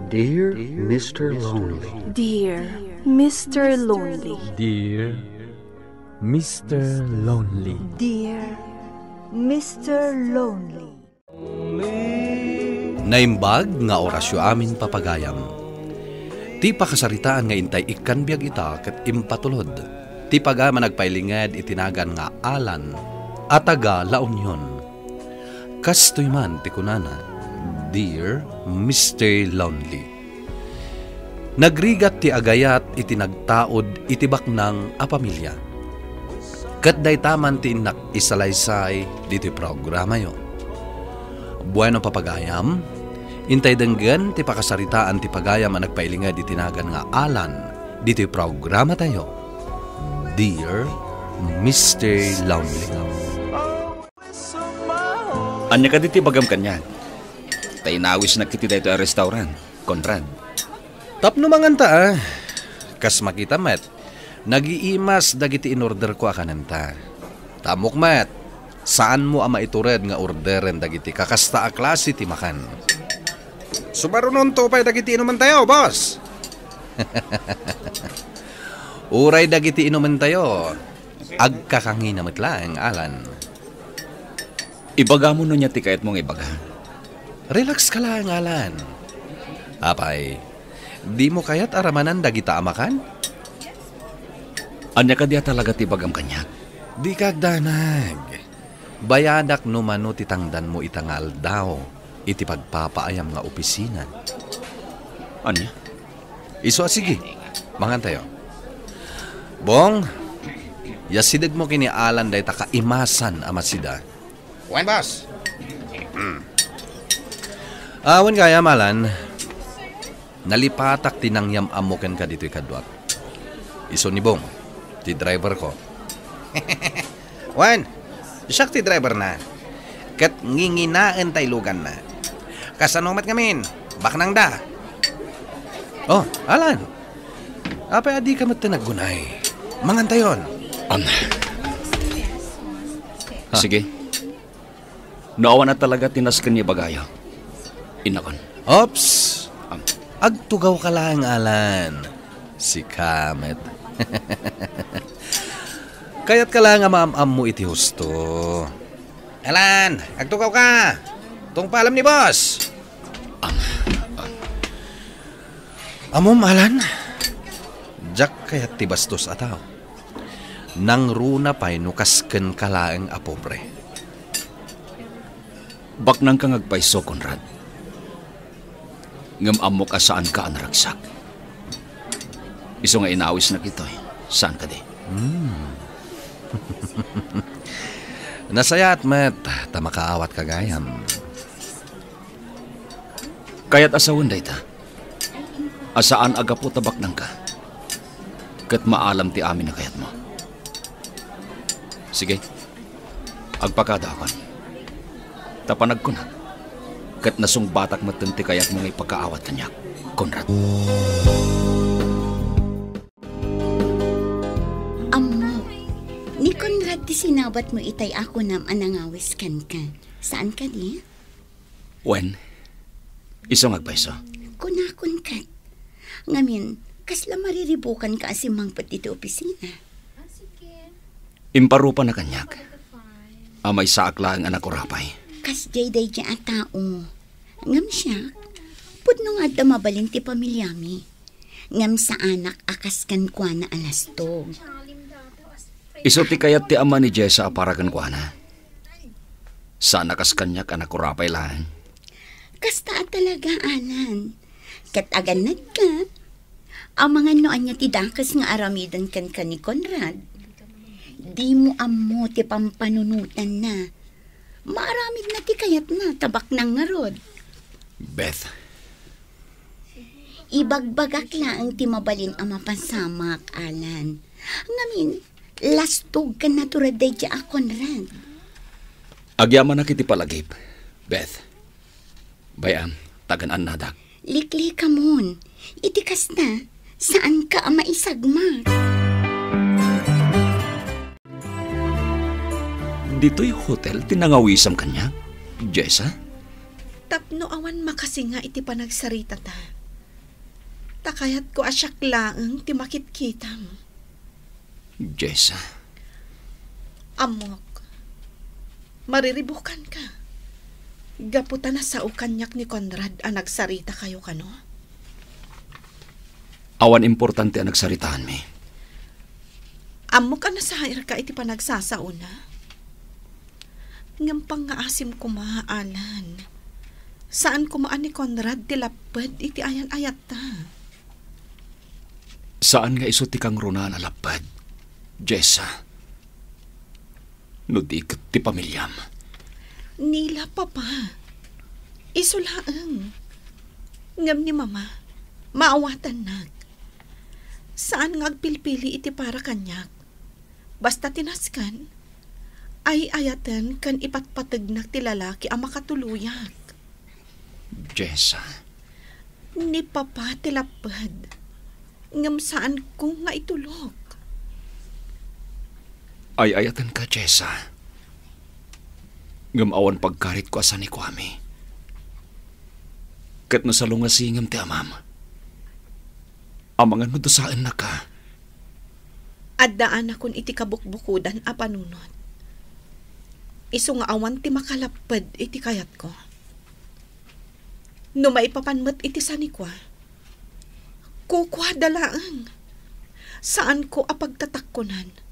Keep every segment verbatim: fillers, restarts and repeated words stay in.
Dear Mister Lonely. Dear Mister Lonely. Dear Mister Lonely. Dear Mister Lonely. Naimbag nga orasyo amin, papagayam. Ti pakasaritaan nga intay ikkan biag ita ket impatulod ti pagayam a nagpailinged iti nagan nga Alan a taga La Union. Kastoy man ti kunana, "Dear Mister Lonely." Nagrigat ti agayat iti nagtaud iti baknang a pamilia. Ket dayta man ti innak isalaysay ditoy programayo. Bueno, papagayam, intay denggen ti pakasaritaan ti pagayam a nagpailinged iti nagan nga Alan ditoy programatayo, Dear Mister Lonely. Ania kadi ti ibagam kaniak? Ta inawisnak iti daytoy a restaurant, Conrad. Tapno manganta, a. Kas makita met, nagiimas dagiti inorderko a kanenta. Ta ammok met, saanmo a maitured nga orderen dagiti kakasta a klase ti makan. Sumarunonto pay dagiti inumentayo, boss. Uray dagiti inumentayo, agkakangina met laeng, Alan. Ibagamo no ania ti kayatmo nga ibaga. Relax ka laeng, Alan. Apay, dimo kayat a ramanan dagita a makan? Ania kadi a talaga ti ibagam kaniak? Dika agdanag. Bayadak no mano ti tangdanmo ita nga aldaw iti pagpapaayam nga opisina. Ania? Isu a, sige, mangantayo. Bong, yasidegmo ken ni Alan dayta kaimasan a masida. Wen, boss. Hmm. Ah, wen gayam, Alan. Nalipatak ti nangyam-ammo kenka ditoy kaduak. Isu ni Bong, ti driverko. Wen, siak ti driverna. Ket nginginaen tay luganna. Kasano met ngamin? Baknangda. Oh, Alan. Apay a dika met ti naggunay? Mangantayon. Am. Ha? Sige. No awan a talaga ti nasken nga ibagayo, innakon. Ops! Am. Agtugawka laeng, Alan. Sika met. Kayatka laeng a maam-ammo iti husto. Alan, agtugawka. Tungpalem ni boss. Am, am. Ammom, Alan, diak kayat ti bastos a tao. Nangruna pay no kaskenka laeng a pobre. Baknangka nga agpayso, Conrad. Ngem ammok a saanka a naragsak. Isu nga inawisnak itoy, saan kadi? Hmm. Nasayaat met ta makaawatka gayam. Kayat a sawen dayta, a saan a gapu ta baknangka, ket maalam ti amin a kayatmo. Sige, agpakadaakon. Ta panagkunak, ket nasungbatak metten ti kayatmo nga ipakaawat kaniak, Conrad. Ammo, ni Conrad ti sinabatmo itay a kunam a nangawis kenka. Saan kadi? Wen, isu nga agpayso. Kunakon ket. Ngamin, kasla mariribukanka a simmangpet iti opisina? Imparupa na kaniak a maysaak laeng a nakurapay. Kasdiay daydiay a tao. Ngem siak, pudno nga adda mabalin ti pamiliami. Ngem saanak a kas kenkuana a lastog. Isu ti kayat ti ama ni Jessa a para kenkuana. Saan a kas kaniak a nakurapay laeng. Kasta a talaga, Alan. Ket agannadka, amangan no ania ti dakes nga aramiden kenka ni Conrad. Dimo ammo ti pampanunotanna. Maaramidna ti kayatna, ta baknang ngarud. Beth, ibagbagak laeng ti mabalin a mapasamak, Alan. Ngamin, lastog ken natured daydiay a Conrad. Agyamanak iti palagip, Beth. Bay-am, tagan-annadak. Liklikamon. Iti kasta, saanka a maisagmak. Ditoy hotel ti nangawisam kaniak, Jessa? Tapno awan makasinga iti panagsaritata, Ta kayatko a siak laeng ti makitkitam. Jessa. Ammok, mariribukanka. Gapu ta nasao kaniak ni Conrad a nagsaritakayo kano. Awan importante a nagsaritaanmi. Ammok a nasairka iti panagsasaona. Ngem pangngaasim koma, Alan. Saan koma a ni Conrad ti lapped iti ayan-ayatta. Saan nga isu ti kangrunaan a lapped, Jessa. No di ket ti pamiliam. Ni la, Papa. Isu laeng. Ngem ni Mama, maawatannak. Saan nga agpilpili iti para kaniak. Basta ti nasken, ay-ayaten ken ipatpategnak ti lalaki a makatuloyak. Jessa. Ni Papa ti lapped, ngem saanko nga itulok. Ay-ayatenka, Jessa. Ngem awan pagkaritko a sanikuami. Ket no salungasingem ti amam, amangan no dusaennaka. Addaanakon iti kabukbukodan a panunot. Isu nga awan ti makalapped iti kayatko. No maipapan met iti sanikua, kukuada laeng. Saanko a pagtatakkonan.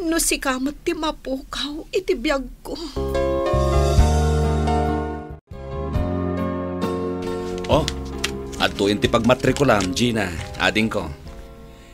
No sika met ti mapukaw iti biagko. Oh, adtoyen ti pagmatrikulam, Gina, adingko.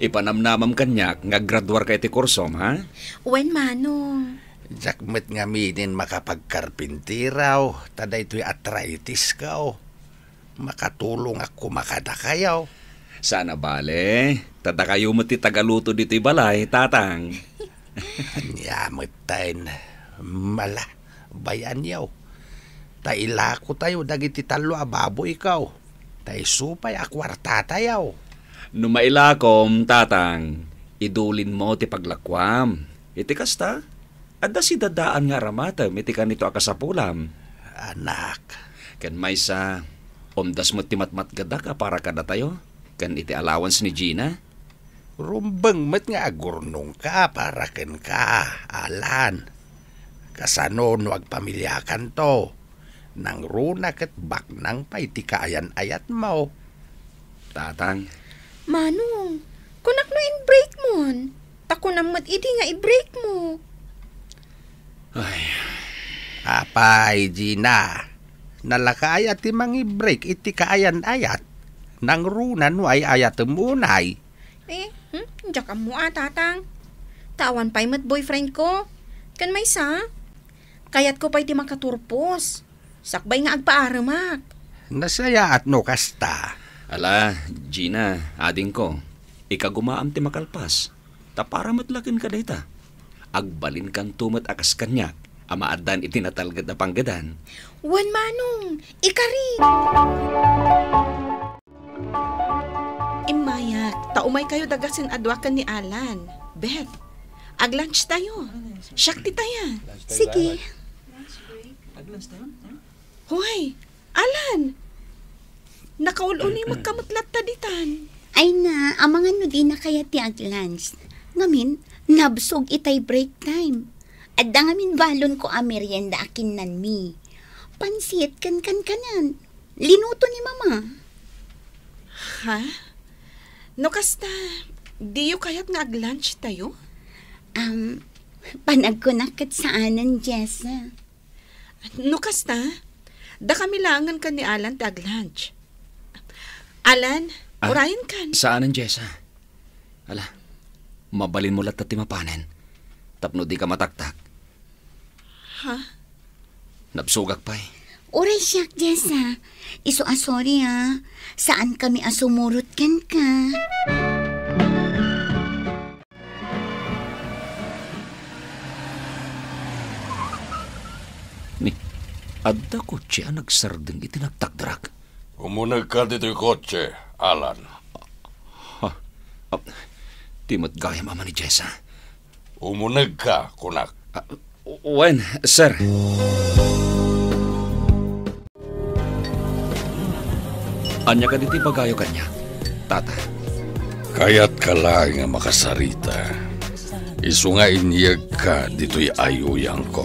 Ipanamnamam kaniak nga aggraduarka iti kursom, ha? Wen, Manong. Diak met ngaminen makapagkarpinteraw, ta daytoy arthritis ko. Makatulongak koma kadakayo. Saan a bale, ta dakayo met ti tagaluto ditoy balay, Tatang. Ania metten, mala, bayanyo. Ta ilakotayo dagiti tallo a baboyko. Ta isu pay a kuartatayo. No mailakom, Tatang, idulinmo ti paglakuam. Iti kasta, adda sidadaan nga aramatem iti kanito a kasapulam. Anak. Ken maysa, umdas met ti matmatgedak a para kadatayo, ken iti allowance ni Gina. Rumbeng met nga agurnongka para kenka, Alan. Kasano no agpamiliakanto? Nangruna ket baknang pay ti kaayan-ayatmo. Tatang. Manong, kunak no in-break mon. Ta kunam met idi nga i-break mo. Ay. Apay, Gina, nalaka aya ti mangi-break iti kaayan-ayat? Nangruna no ay-ayatem unay. Eh, hmm? Diak ammo a, Tatang. Ta awan pay met boyfriend ko. Ken maysa, kayatko pay ti makaturpos. Sakbay nga agpaaremak. Nasayaat no kasta. Ala, Gina, adingko, ikagumaam ti makalpas. Ta para met la kenka dayta. Agbalinkanto met a kas kaniak a maaddaan iti natalged a panggedan. Wen, Manong, ikari. Immayak, ta umaykayo da gasen a dua ken ni Alan. Beth, ag-lunch tayo. Siak ti taya. Sige. Hoy, Alan! Nakaul-ulimekka met latta ditan. Ay na, amangan no dina kayat ti ag-lunch. Ngamin, nabsog itay break time. Adda ngamin balonko a merienda a kinnanmi. Pansit ken kankanan. Linuto ni Mama. Ha? No kasta, diyo kayat nga ag-lunch tayo? Um, panagkunak ket saanen, Jessa. No kasta, dakami laengen ken ni Alan ti ag-lunch. Alan, ah, urayen kan. Saanen, Jessa. Ala, mabalinmo latta ti mapanen. Tapno dika mataktak. Ha? Nabsogak pay. Uray siak, Jessa. Isu a sorry, a. Saankami a sumurot kenka. Ni, adda kotse a nagsardeng iti nagtakderak. Umunegka ditoy kotse, Alan. Ha? Ah, ti met gayam ama ni Jessa. Umunegka, kunak. Ah, wen, sir. Ania kadi ti ibagayo kaniak? Tata. Kayatka laeng a makasarita. Isu nga inyegka ditoy ayuyangko.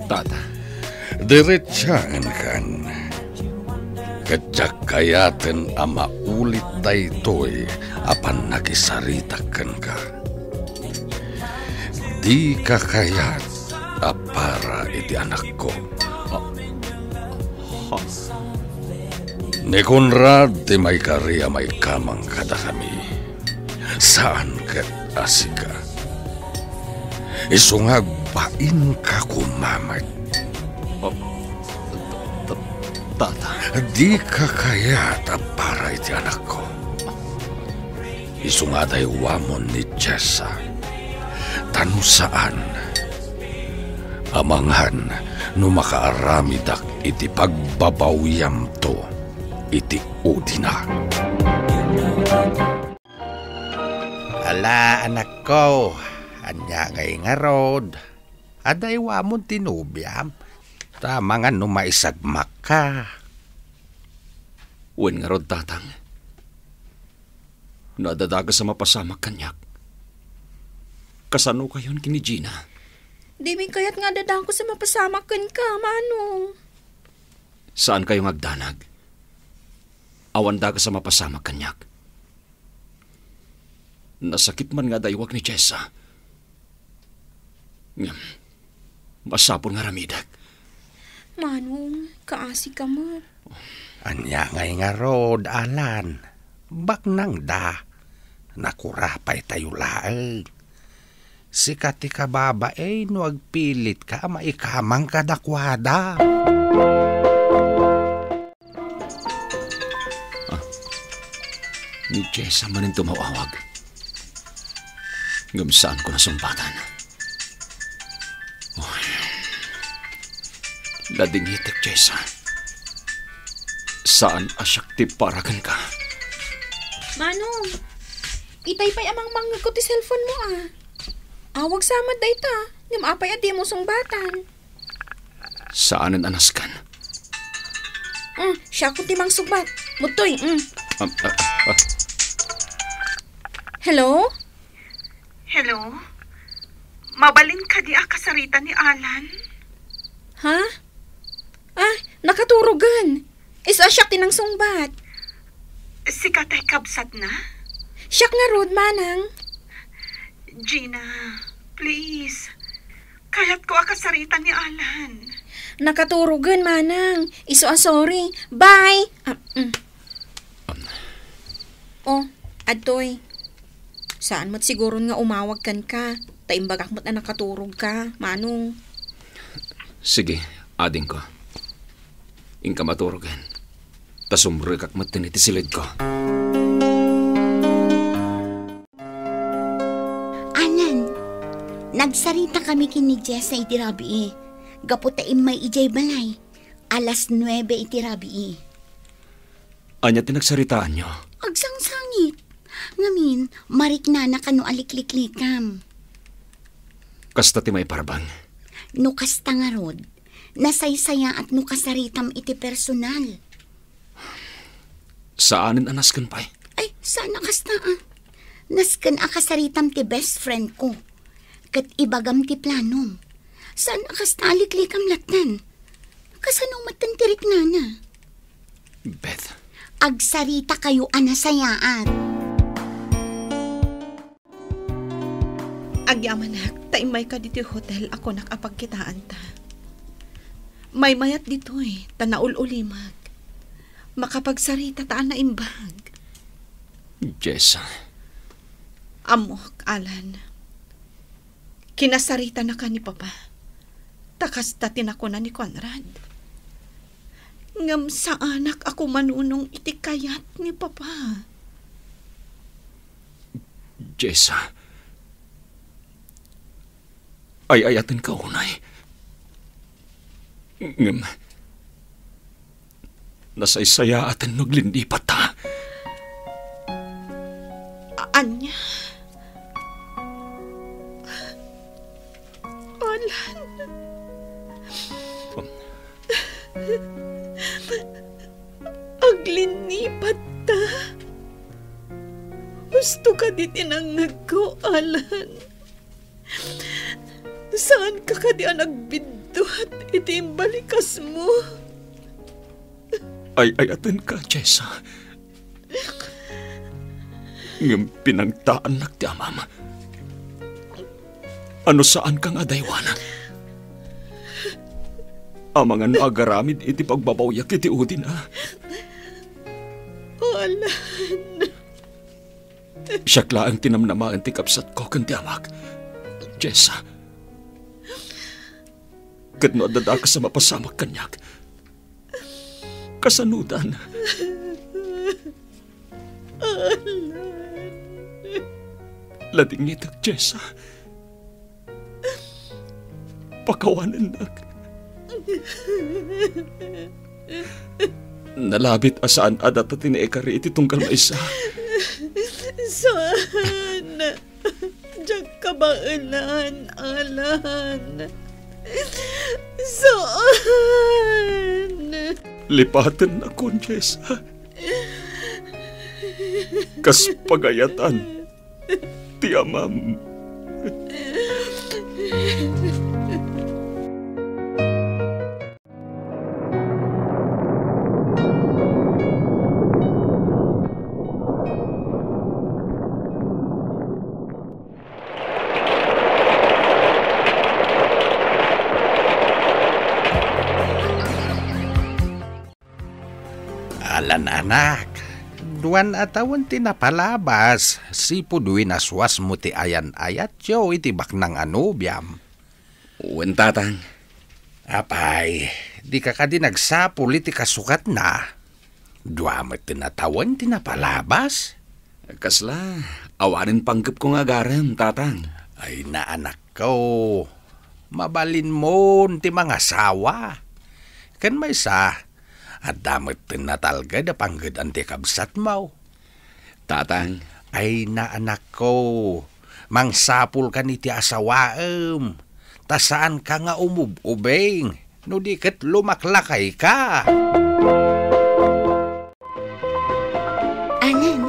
Tata. Diretsiaenkan. Ket diak kayaten a maulit daytoy a pannakisaritak kenka. Dika kayat a para iti anakko. Ah, ha? Ni Conrad ti maikari a maikamang kadakami. Saan ket a sika. Isu nga agbainka koma met. Ah, ta-, ta-, tata. Dika kayat a para iti anakko. Isu nga adaywamon ni Jessa. Ta no saan, amangan no makaaramidak iti pagbabawiamto iti udina. Ala, anakko, ania ngay ngarud? Adaywamon ti nobiam, ta amangan no maisagmakka. Wen ngarud, tatang. No adda dakes a mapasamak kaniak, kasanokayon ken ni Gina? Dimin kayat nga adda dakes a mapasamak kenka, Manong. Saankayo nga agdanag. Awan dakes a mapasamak kaniak. Nasakit man nga adaywak ni Jessa. Ngem, masapul nga aramidek. Manong, kaasika met. Ania ngay ngarud, Alan? Baknangda. Nakura pay tayo laeng. Sika ti kababain no agpilitka a maikamang kadakuada. Ah, ni Jessa manen ti umaw-awag. Ngem saanko nasungbatan. Oy. Ladingitek, Jessa. Saan a siak ti para kenka. Manong, itay pay a mangmangngegko ti cellphone mo, ah. Awag sa met dayta, ngem apay a dimo sungbatan? Saanen a nasken. Mm, siakon ti mangsungbat. Mudtoy, mm. Am-, ah, ah. Hello? Hello? Mabalin kadi a kasarita ni Alan? Ha? Ah, nakaturogen. Isu a siak ti nangsungbat. Sika tay kabsatna? Siak ngarud, manang. Gina, please. Kayatko a kasarita ni Alan. Nakaturogen, manang. Isu a sorry. Bye. Ah, mm. Oh, adtoy. Saan met siguron nga umawag kenka, ta imbagak met a nakaturogka, manong. Sige, adingko. Inka maturogen, ta sumrekak metten iti silidko. Alan, nagsarita kami ken ni Jessa iti rabii, gapu ta immay idiay balay. Alas nuebe iti rabii. Ania ti nagsaritaanyo? Agsangsangit. Ngamin, mariknanaka no alikliklikam. Kasta ti maiparbeng. No kasta ngarud, nasaysayaat no kasaritam iti personal. Saanen a nasken pay? Ay, saan a kasta, ah. Nasken a kasaritam ti best friend ko. Ket ibagam ti planom. Saan a kasta a liklikam latten. Kasano metten ti riknana? Beth. Agsaritakayo a nasayaat. Agyamanak, ta immayka ditoy hotel a kunak a pagkitaanta. Maymayat ditoy, ta naul-ulimek. Makapagsarita ta a naimbag. Jessa. Ammok, Alan. Kinasaritanaka ni Papa. Ta kasta ti nakuna ni Conrad. Ngem saanak a kumanunong iti kayat ni Papa. Jessa, ay-ayatenka unay. Ngem, nasaysayaaten no aglinlipatta. A-, ania? Alan. Aglinlipatta? Husto kadi ti nangngegko, Alan. Saanka kadi a nagbiddut iti imbalikasmo? Ay-ayatenka, Jessa. Ngem pinangtaannak ti amam. A no saanka nga adaywan? Amangan no agaramid iti pagbabawiak iti udina. Alan. Siak laeng ti namnamaen ti kabsatko ken ti amak. Jessa. Ket no adda dakes a mapasamak kaniak, kasanodan? Alan. Ladingitek, Jessa. Pakawanennak. Nalabit a saan a data ti naikari iti tunggal maysa. Saan? Diak kabaelan, Alan. Saan? Lipatennakon, Jessa. Kas pagayatan ti amam. Alan, anak, duan a tawen ti napalabas, sipud winaswasmo ti ayan-ayatyo iti baknang a nobiam. Wen, tatang. Apay, dika kadi nagsapul iti kasukatna? Dua met a tawen ti napalabas. Kasla, awanen panggepko nga agarem, tatang. Ay, naanakko, mabalinmon ti mangasawa. Ken maysa, adda met a natalged a pangged-an ti kabsatmo. Tatang. Ay, naanakko, mangsapulkan iti asawaem, ta saanka nga umub-ubing, no di ket lumaklakayka. Alan,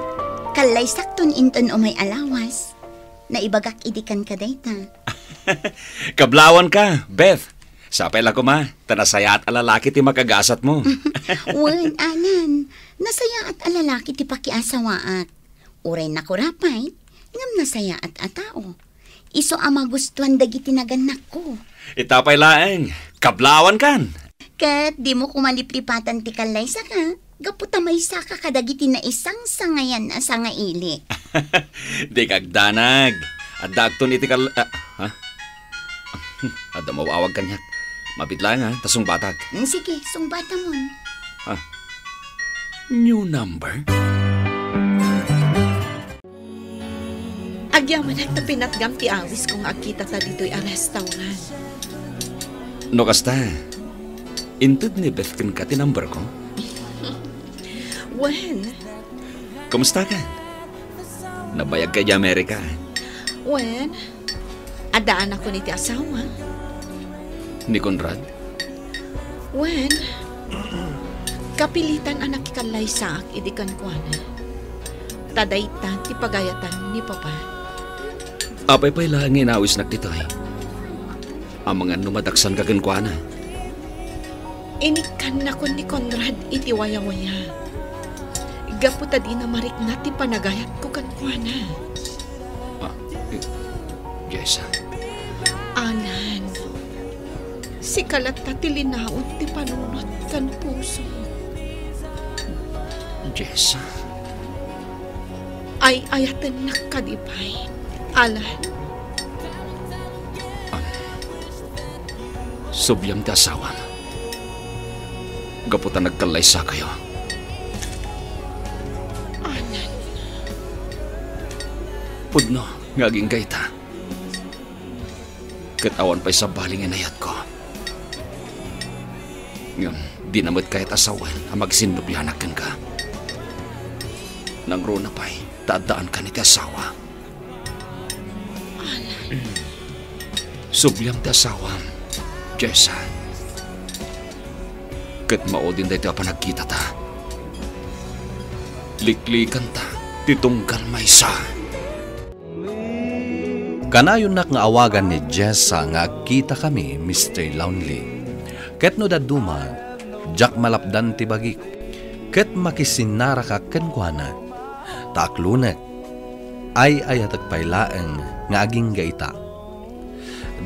kallaysakton inton umay a lawas. Naibagak idi kenka dayta. Kablawanka, Beth. Sapay la koma, ta nasayaat a lalaki ti makagasatmo. Wen, Alan, nasayaat a lalaki ti pakiasawaak. Uray nakura pay, ngem nasayaat a tao. Isu a magustuan dagiti nagannakko. Ita pay laeng, kablawankan. Ket dimo koma liplipatan ti kallaysaka, gapu ta maysaka kadagiti naisangsangayan a sangaili. Dika agdanag. Addaakton iti kal-, ah, ha? Adda maawag kaniak. Mabiit laeng, ha, ta sungbatak. Mm, sige, sungbatamon. Ah. New number? Agyamanak ta pinatgam ti awisko nga agkitata ditoy a restaurant. No kasta, inted ni Beth kenka ti number ko? Wen. Kumusta kan? Nabayag ka di Amerika? Wen, addaanakon iti asawa. Ni Conrad? Wen, kapilitan a nakikallaysaak idi kenkuana. Ta dayta ti pagayatan ni Papa. Apay pay laeng nga inawisnak ditoy? Amangan no madaksanka kenkuana. Inikkannakon ni Conrad iti wayawaya. Gapu ta dina marikna ti panagayatko kenkuana. Ah, eh, Jessa. Alan, sika latta ti linaon ti panunot ken puso. Jessa. Ay-ayatennak kadi pay, Alan? Ah, subliam ti asawam. Gapu ta nagkallaysakayo. Alan. Pudno nga agingga ita. Ket awan pay sabali nga inayatko. Ngem dina met kayat a sawen a magsinnobianak kenka. Nangruna pay ta addaankan iti asawa. Alan. Subliam ti asawam, Jessa. Ket maudin daytoy a panagkitata. Liklikanta Ti tunggal maysa. Kanayonnak nga awagan ni Jessa nga agkitakami, Mister Lonely. Ket no dadduma, diak malapdan ti bagik, ket makisinnarakak kenkuana. Ta aklonek, ay-ayatek pay laeng nga agingga ita.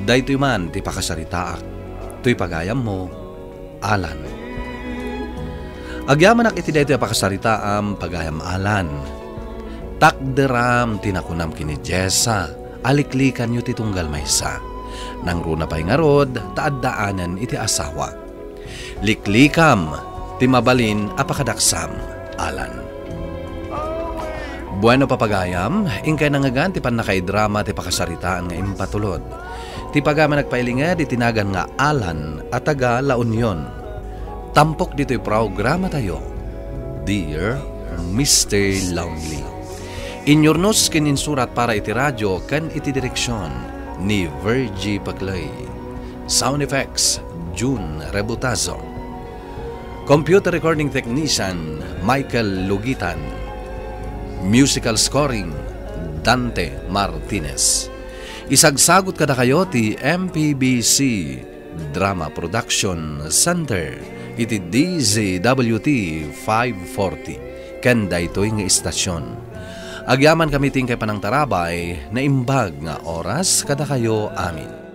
Daytoy man ti pakasaritaak. Toy pagayammo, Alan. Agyamanak iti daytoy a pakasaritaam, pagayam Alan. Takderam ti nakunam ken ni Jessa a liklikanyo ti tunggal maysa. Nangruna pay ngarud ta addaanen iti asawa. Liklikam ti mabalin a pakadaksam, Alan. Bueno, papagayam, inkay nangngegan ti pannakaidrama ti pakasaritaan nga impatulod. Ti pagayam a nagpailinged iti nagan nga Alan a taga La Union. Tampok ditoy programatayo, Dear Mister Lonely. Inyurnos ken insurat para iti radio ken iti direksion ni Virgie Paclay. Sound effects, June Rebutazo. Computer recording technician, Michael Lugitan. Musical scoring, Dante Martinez. Isagsagot kadakayo ti M P B C Drama Production Center iti D Z W T five forty ken daytoy nga istasyon. Agyamankami ti inkay panangtarabay, naimbag nga oras kadakayo amin.